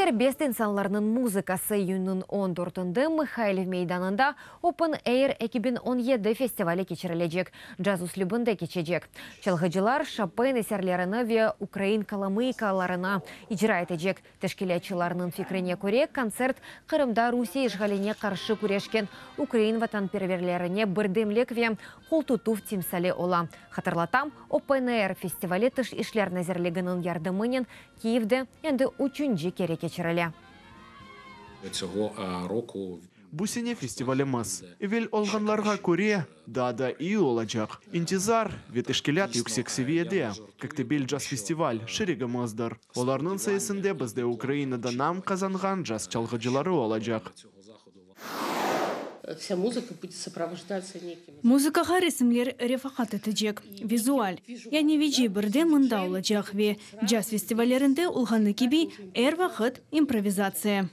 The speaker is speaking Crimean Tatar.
Serbest insanlarnıñ muzıkası İyünniñ 14-nde Mıhayliv meydanında Open Air 2017 festivali keçirilecek. Caz üslübinde keçecek. Çalğıcılar Şopen eserlerini ve ukrain kolomıykalarını icra etecek. Teşkilâtçılarnıñ fikrine köre, kontsert Qırımda Rusiye işğaline qarşı küreşken ukrain vatanperverlerine birdemlik ve qoltutuv timsali ola. Hatırlatam, Open Air festivali Tış işler nazirliginiñ yardımınen Kiyevde endi üçünci kere keçirile. Bu sene festivalimiz, evel olğanlarğa köre, daa da iyi olacaq. İntizar ve teşkilât yüksek seviyede. Koktebel caz-festival, şerigimizdir. Olarnıñ sayesinde bizde Ukrainada nam qazanğan caz çalğıcıları olacaq. Muzıkağa resimler refaqat etecek, vizual, yani VJ birde mında olacaq ve caz festivallerinde olğanı kibi er vaqıt improvizatsiya.